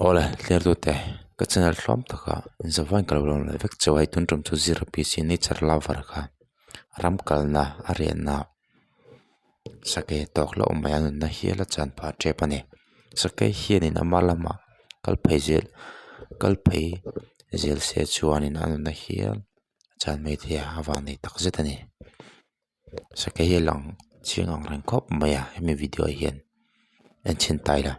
Awle thlertute ka channel hlawm taka inzavain ka lo lawm leh vek chauh a hei tun tum chu zero PC nature lover kha ram kalna a riahna sakei tawk hlauh mai a nunna hial a chan phah tep a ni sakei hianin ama lamah kal phei zel kal phei zel se chuanin a nunna hial a chan maithei a a vang nei tak zet a ni. Sakei hi a lang chiang ang reng khawp mai a hemi video ah hian en chhin ta ila.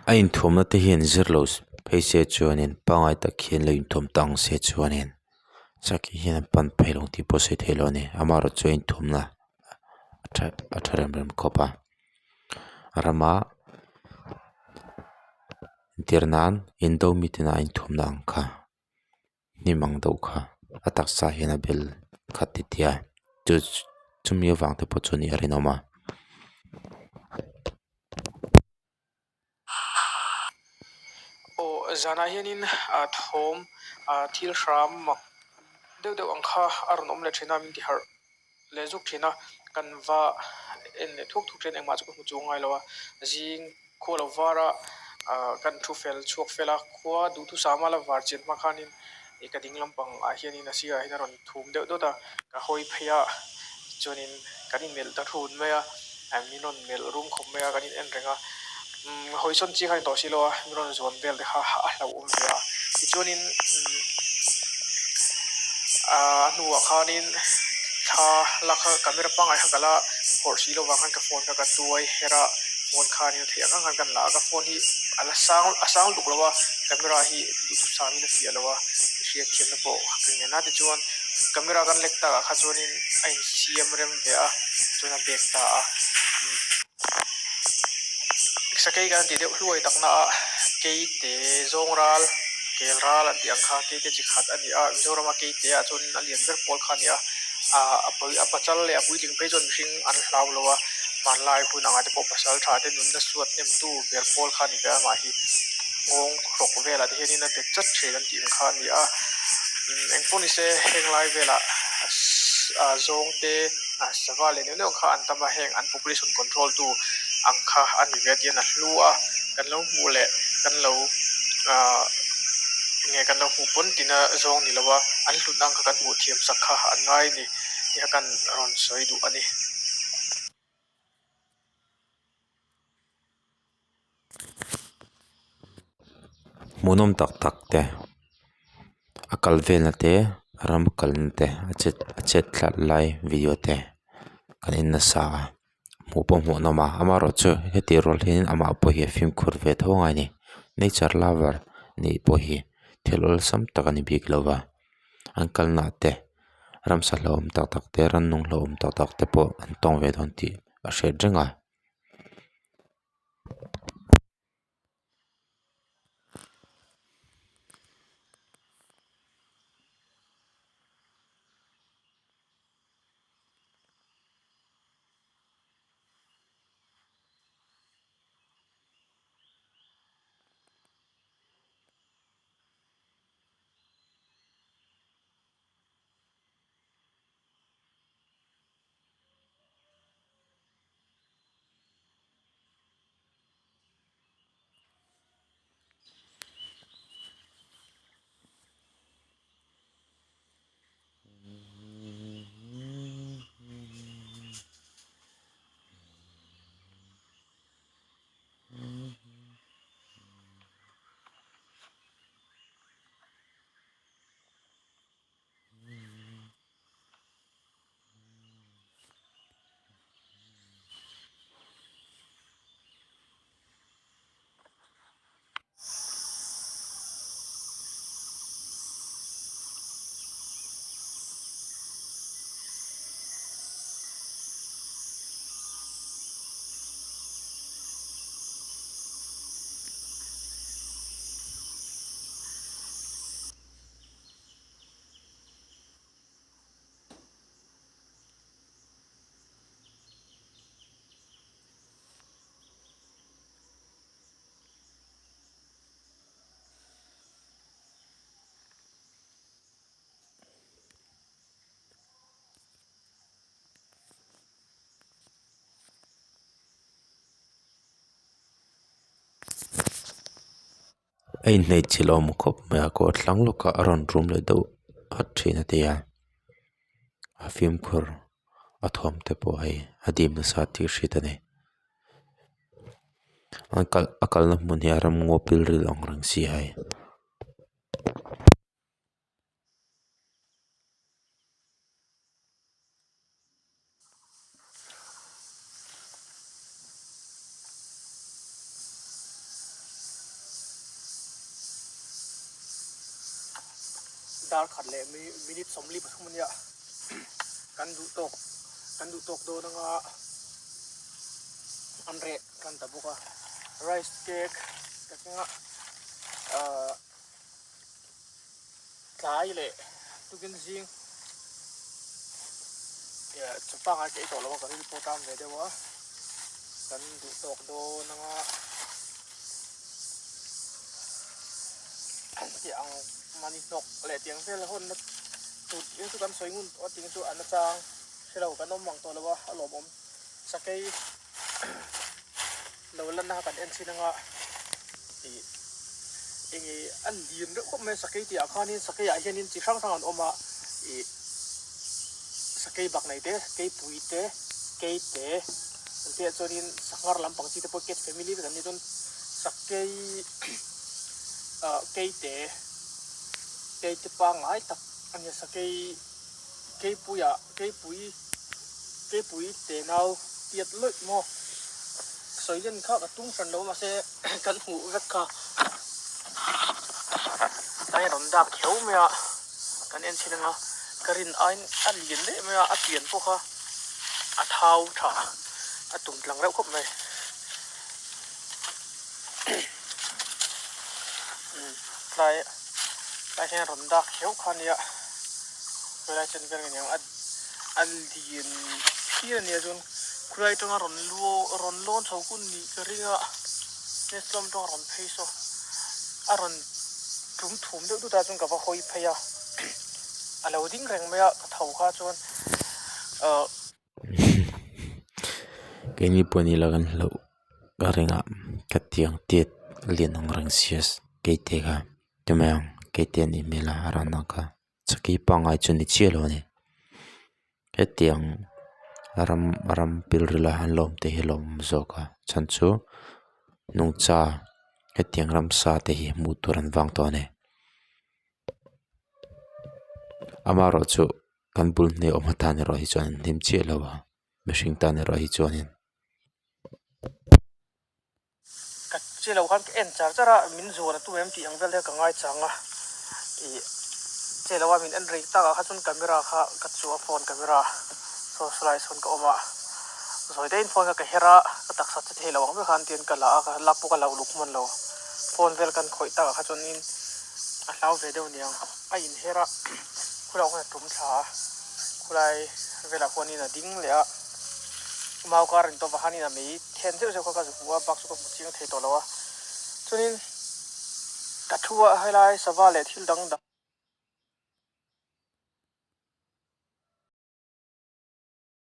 A inthuamna te hian zir lo phei se chuanin pangngai tak hian lo inthuam ta ang se chuanin sakhi hian an pan phei lo ang tih pawh a sawi theih loh a ni amaherawhchu chu a inthuamna a tha rem rem khawp a rama entir nan indo miten a inthuamna ang kha hnim ang deuh kha a taksa hian a bel khat ti tia chu chumi avang te pawh chu a nih a rinawm a. Aw zanah hianin thawm thil hram mak deuh deuh ang kha a rawn awm leh thin a min ti harh leh zuk thin a kan va en leh thuk thuk thin engmah chu ka hmu chuang ngai lo a zing khua lo var a kan thu fel chhuak fel a khua duhthusam a la var chian hma khanin ih ka ding lampang ah hianin a sirah hian a rawn thum deuh dawt a ka hawi phei a chuanin kan inmelh ta thun mai a min rawn melh rum khawp mai a kan in en reng a umm hawi sawn chi kha a ni tawh si lo a min rawn zuan vel te kha a hlauhawm ve a tichuanin umm a hnuah khanin thla lak kha camera pangngai kha ka la phawrh si lovang khan ka phone kha ka tuai her a phone khanin a theih ang ang khan kan la a ka phone hi a la sang a sang lutuk lo a camera hi duhthusam in a fiah lo a hriat thiamna pawh ka ngen a tichuan camera kan lek takah kha chuanin a insiam rem ve a chuan a bag ta a sakei kan tih deuh hluai tak na a keite zawng ral kel ral an tih ang kha keite chi khat a ni a Mizoram a keite ah chuan a lian ber pawl kha a ni a ah a pachal leh a puitling phei chuan mihring an hlau lo a hmanlai hun angah te pawh pasal tha te nunna suat hnem tu ber pawl kha a ni ve a mahhi nghawng rawk velah te hianin a bet chat thin an tih ang kha a ni a engpawh ni se heng lai velah zawng te sava leh neuh neuh kha an tam a heng an population control tu ang kha a ni ve a tihian a hlu a kan lo hmuh leh kan lo ahh nge kan lo hmuh pawn tina zawng ni lo a an hlutna ang kha kan hmuh thiam sak kha an ngai a ni tih kha kan rawn sawi duh a ni. Hmuhnawm tak tak te a kal velna te ram kalna te a chet a chet tlat lai video te kan en nasa a hmuh pawh hmuhnawm a amaherawhchu heti rual hian amah pawh hi a fimkhur ve tho angai a ni nature lover nih pawh hi thil awlsam tak a ni bik lo va an kalna ah te ramsa hlauhawm tak tak te rannung hlauhawm tak tak te pawh an tawng ve dawn tih a hriat reng a. A inhmeichhe lawm khawp mai a kawr thlang lawkah a rawn rum leh deuh hat thin a ti a a fimkhur a thawm te pawh hei a dim nasa tih hriat a ni a kal a kalna hmun hi a ramngaw pilril ang reng si a hei. Dar khat leh minute 43 a nia kan duh tawk kan duh tawk dawn anga an reh tan ta bawk a rice cake ka keng a ahh tlai leh tukin zing chaw pangngai ka ei tawh lo a ka ril pawh tan ve deuh a kan duh tawk dawn anga tih ang mahni hnawk leh tiang vel hawnna tur tih chu kan sawi ngun tawh a tih chu a nachang hrelo kan awm mang tawh lo a a lawmawm sakei lo lanna kha kan en chhin anga ih enge a lian reuh khawp mai a sakei tih ah khanin sakei ah hianin chi hrang hrang an awm a ih sakei bak nei te sakei pui te kei te an tih ah chuanin sanghar lampang chi te pawh cat family vek an ni chuan sakei ah kei te kei te pangngai tak a nia sakei keipuiah keipui keipui te nau tiat lawih maw sawi len kha ka tum hran lo mahse kan hmuh vek kha tlai a rawn dak kher mai a kan en chhin anga ka rin aiin a lian daih mai a a pian pawh kha a thau tha a tum tlang reuh khawp mai tlai tlai hian a rawn dak kher kha a nia. Khawilai chen vel nge niang a a lian phian a nia chuan khawilai atanga rawn luo rawn lawn chho hun nih ka ring a nest lam atanga rawn phei saw a rawn tum thum deuh dut a chuan ka va hawi phei a a lo ding reng mai a ka tho kha chuan ahh. Keini pawh ni la kan hlauh ka ring a ka tiang tiat lian ang reng sia keite kha. Ti mai ang keite anih hmel a a ran ang kha chaki pangngai chu ni chiah lo a ni hetiang ram ram pilril a an lawm te hi a lawmawm zawk a chhan chu nungcha hetiang ramsa te hi hmuh tur an vang tawh a ni amaherawhchu kan bul hne awm atan erawh hi chuan an hlim chiah lo a mihring tan erawh hi chuanin. Ka che lo khan ka en char char a, min zuan a tum em tih ang vel te kha ka ngaichang a, ih che lo a min en rei tak ah kha chuan camera kha ka chu a phone camera saw saw sawn ka awm a, zawi deuhin phone kha ka her a, ka taksa che thei lo ang ber khan tiin ka la a, ka lak pawh ka la uluk hman lo, phone vel kan khawih tak ah kha chuanin a hlau ve deuh aniang, a inher a, khulai khan a tum thla a, khulai velah khuanin a ding leh a, mau kar in tawp ah khanin a mei. Thian zeuh zeuh kha ka hmu a bak chu ka hmu chiang thei tawh lo a chuanin ka thu a helai sava leh thil dang dang.